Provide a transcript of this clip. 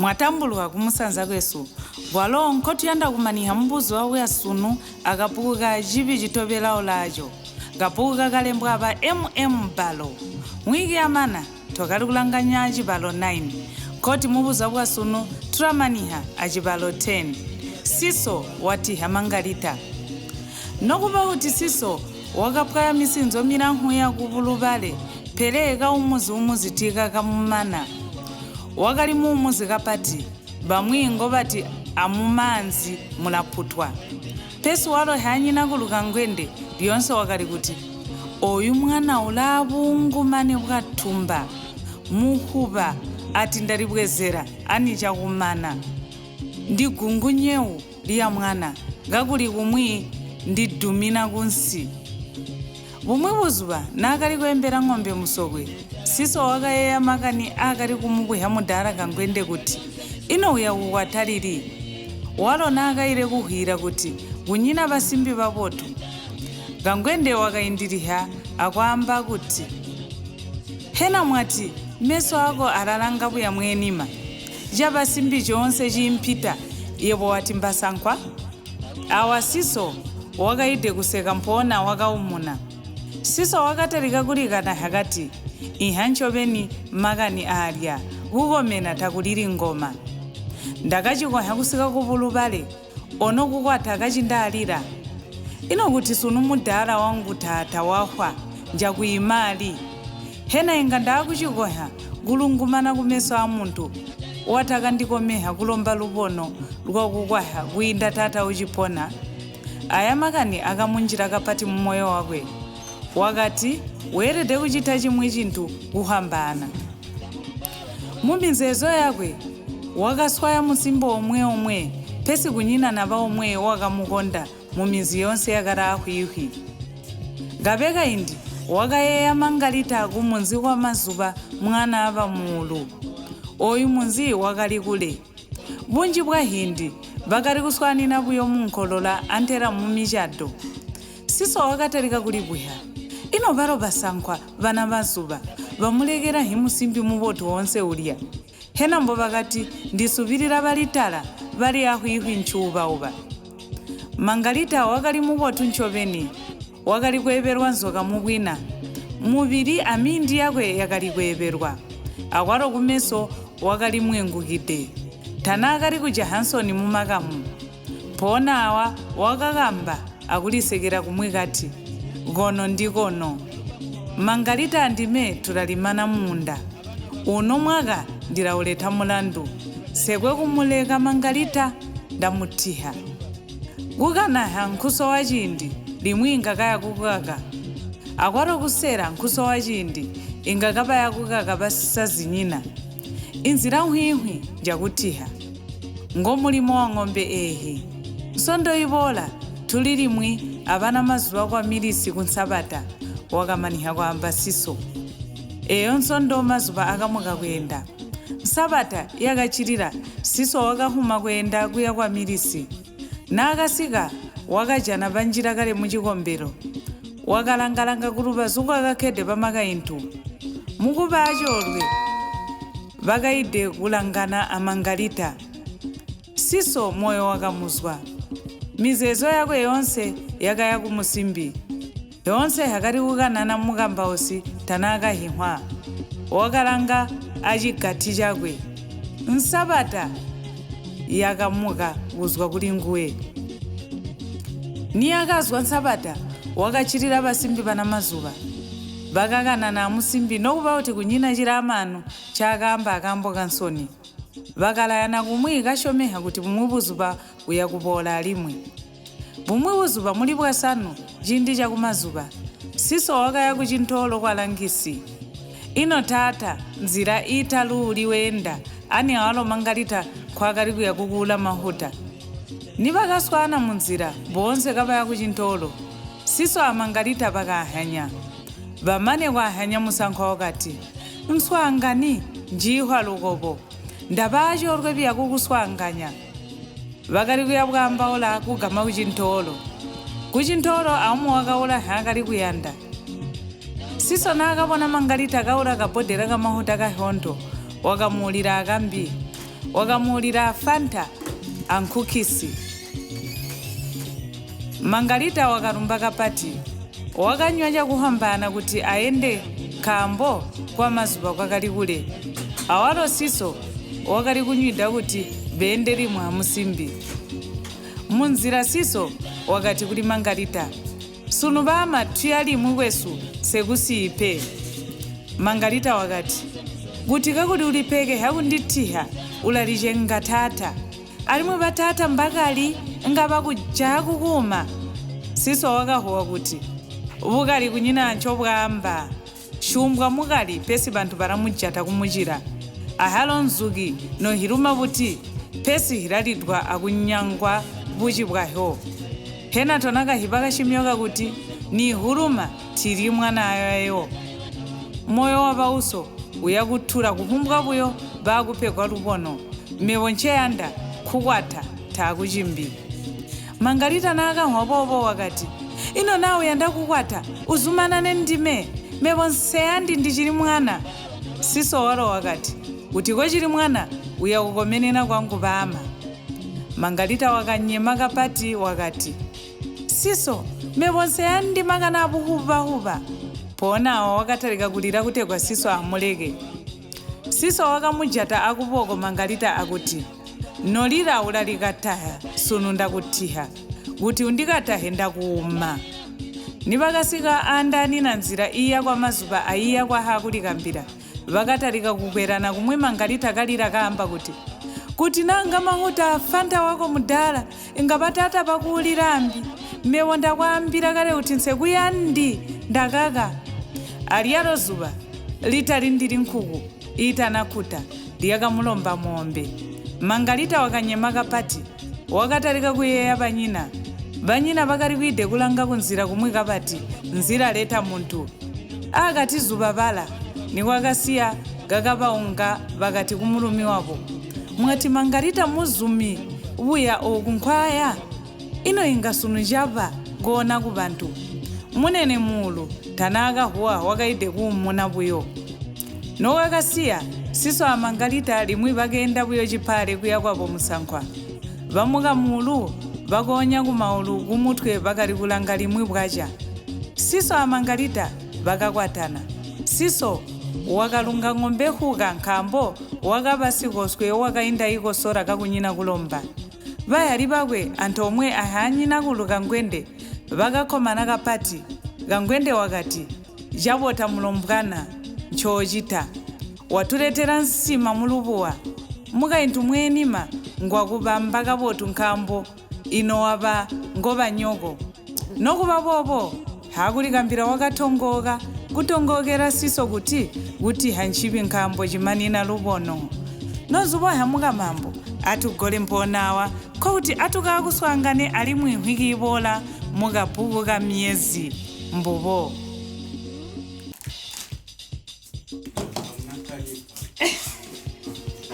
Mwatambulwa kumusanza kwesu, kwalo nkotuyanda kumaniha mubuzuba bwa sunu akabbuku ka Cibi Citobela Ulaaco, kabbuku kakalembwa aba MM Balo. Mwiki yamana twakali kulanganya cibalo 9, nkoti mubuzuba bwa sunu tulamaniha acibalo 10. Siso watiha Mangalita. Nokuba kuti Siso wakapwaya misinzo milamfwu yakubulubale, pele kaumuzi-umuzi tiikakamumana. Wakali muumuzi kapati, bamwi ngobati amumaanzi mulaputwa. Pesi walo haanyina kuluka ngwende lyoonse wakali kuti, Ooyu mwana ulaabuungu mane bwatumba. Muhuba ati ndalibwezela ani cakumana. Ndigungu nyewu lya mwana kakuli kumwi ndidumina kunsi. Bumwi buzuba naakali kweembela ŋombe musokwe, Siso wakayeeya makani aakali kumubwihya mudaala Kangwende kuti, Ino uya kukwata lili? Walo naakaile kuhwiila kuti kunyina basimbi babotu. Kangwende wakaindilihya akwaamba kuti, Hena mwati meso aako alalanga buya mweenima? Cabasimbi coonse ciimpita yebo wati mbasankwa? Awa Siso wakaide kuseka mpoona wakaumuna. Siso wakatalika kulikanahya kati, Inha ncobeni makani aalya, kukomena takulili ngoma. Ndakacikonhya kusika kubulubale, ono kukwata kacindaalila. Ino kuti sunu mudaala wangu taata wahwa, njakwiima ali? Hena inga ndaakucikonhya kulungumana kumeso aamuntu watakandikomehya kulomba lubono lwakukwahya kwiinda taata ucipona? Aya makani akamunjila kapati mumoyo wakwe. Wakati weelede kucita cimwi cintu kuhwambaana. Mumizeezo yakwe, wakaswaya musimbi omwe-omwe, pesi kunyina naba omwe wakamukonda muminzi yoonse yakali aahwiihwi. Kabe kaindi, wakayeeya Mangalita kumunzi kwa Mazuba mwana aba Muulu. Ooyu munzi wakali kule. Bunji bwahiindi, bakali kuswaanina buyo munkolola antela mumicado. Siso wakatalika kulibwiha, Ino balo basankwa bana Mazuba bamulekela nhi musimbi mubotu oonse ulya? Hena mbobakati ndisubilila bali tala bali ahwiihwi ncuubauba? Mangalita wakali mubotu ncobeni. Wakali kweebelwa nzoka mubwina. Mubili amiindi yakwe yakali kweebelwa. Akwalo kumeso wakali mwengukide. Tanaakali kujaha nsoni mumakamu. Mpoona awa wakakamba akulisekela kumwi kati, Kono ndikono. Mangalita andime tulalimana muunda. Uno mwaka ndilauleta mulandu. Nsekwe kumuleka Mangalita, ndamutiha. Kukanaha nkusowa ciindi, limwi inga kaya kukaka. Akwalo kusela nkusowa ciindi, inga kabaya kukaka basazinyina. Inzila nhwinhwi njakutiha. Ngomulimo wa ŋombe eehi. Nsondo iboola tuli limwi abana mazuba kwa Milisi ku Nsabata, wakamaniha kwaamba Siso. Eeyo nsondo mazuba akamuka kweenda. Nsabata yakaccilila, Siso wakahuma kweenda kuya kwa Milisi. Naakasika, wakajana banjila kale mucikombelo. Wakalanga-langa kulubazu kwakakkede bamakaintu. Mukuba acoolwe, bakaide kulangana a Mangalita. Siso moyo wakamuzwa. Mizeezo yakwe yoonse yakaya kumusimbi. Yoonse yakali kukanana mukambausi tanaakahinhwa. Wakalanga acigati cakwe. Nsabata yakamuka kuzwa kuli nguwe. Niyakazwa Nsabata, wakaccilila basimbi bana mazuba. Bakakanana amusimbi nokuba kuti kunyina cilaamaanu ncaakaamba akaambo kansoni. Bakalayana kumwi kasyomeha kuti bumwi buzuba uyakuboola alimwi. Bumwi buzuba muli Bwasanu ciindi cakumazuba, Siso wakaya kucintoolo kwa Langisi. Ino taata nzila iitaluuli weenda ani awalo Mangalita nkwaakali kuya kukuula mahuta. Nibakaswaana munzila boonse kabaya kucintoolo, Siso a Mangalita bakaanhyanya. Bamane kwaanhyanya musankwa wakati, Nswaangani njiihwa lukobo. Ndaba acoolwe biya kukuswaanganya. Bakali kuya bwaambaula kugama kucintoolo. Kucintoolo aumwi wakaula nhaakali kuyanda. Siso naakabona Mangalita kaula kabbodela kamahuta kahyoonto, wakamuulila akambi. Wakamuulila Fanta ankkukisi. Mangalita wakalumba kapati. Wakanywa cakuhwambaana kuti ayende nkaambo kwamazuba kwakali kule. Awalo Siso wakali kunywida kuti beende limwi amusimbi. Munzila Siso wakati kuli Mangalita, Sunu baama tuya limwi kwesu nsekusiyi pe. Mangalita wakati, Kuti kakuli ulipeekeha kunditiha, ulalicenga taata. Alimwi bataata mbakali inga bakujaya kukuuma. Siso wakahuwa kuti, Bukali kunyina ancobwaamba. Syuumbwa mukali pesi bantu balamujata kumucila. Ahalo nzuki nohiluma buti, pesi hilalidwa akunyangwa buci bwahyo. Hena tonakahiba kashimyoka kuti niihuluma tiilyi mwanaayo? Moyo wabauso uyakutula kuhumbwa buyo baakupegwa lubono. Mebo nceyanda nkukwata taaku cimbi. Mangalita naakanhwa boobo wakati, Ino naa uyanda kukwata, uzumanane ndime. Mebo nseyandi ndicili mwana. Siso walo wakati, Kuti kocili mwana, uyakukomenena kwangu baama. Mangalita wakanyema kapati wakati, Siso, mebo nseyandi makani aabuhuba-huba. Mpoona awo wakatalika kulila kutegwa Siso amuleke. Siso wakamujata akuboko Mangalita akuti, Nolila ulalikataha, sunu ndakutiha. Kuti undikatahe ndakuuma. Nibakasika aandaanina nzila iiya kwamazuba aiya kwa Haakulikambila, bakatalika kukwelana kumwi Mangalita kalila kaamba kuti, Kuti naa ngamahuta a Fanta wako mudaala, inga bataata bakuulila ambi. Mebo ndakwaambila kale kuti nsekuyandi, ndakaka. Alyalo zuba, litalindili nkuku iitanakkuta, lyakamulomba moombe. Mangalita wakanyema kapati. Wakatalika kuyeeya banyina. Banyina bakali kwiide kulanga kunzila kumwi kabati, Nzila leta muntu. Aakati zuba bala, nikwakasiya kakabaunga bakati kumulumi wabo, Mwati Mangalita muzumi buya ooku nkwaaya? Ino inga sunu caba koona kubantu? Munene Muulu tanaakahuwa wakaide kuumuna buyo. Nokwakasiya, Siso a Mangalita limwi bakeenda buyo cipaale kuya kwabo musankwa. Bamuka Muulu bakoonya kumaulu kumutwe bakali kulanga limwi bwaca. Siso a Mangalita bakakwatana. Siso wakalunga ŋombe huka nkaambo wakaba sikoswe wakainda ikosola kakunyina kulomba. Bayali bakwe antoomwe a haanyinakulu Kangwende bakakkomana kapati. Kangwende wakati, Cabota mulombwana ncoocita. Watuletela nsima mulubuwa. Mukaintu mweenima ngwakubamba kabotu nkaambo ino waba ngobanyoko. Nokuba boobo, Haakulikambila wakatongooka, kutongookela Siso kuti kutiha ncibi nkaambo cimanina lubono. Nozuboha mukamambo, atugole mpoonaawa, nkokuti atukaakuswaangane alimwi nhwiki iboola mukabbuku ka Myezi. Mbubo.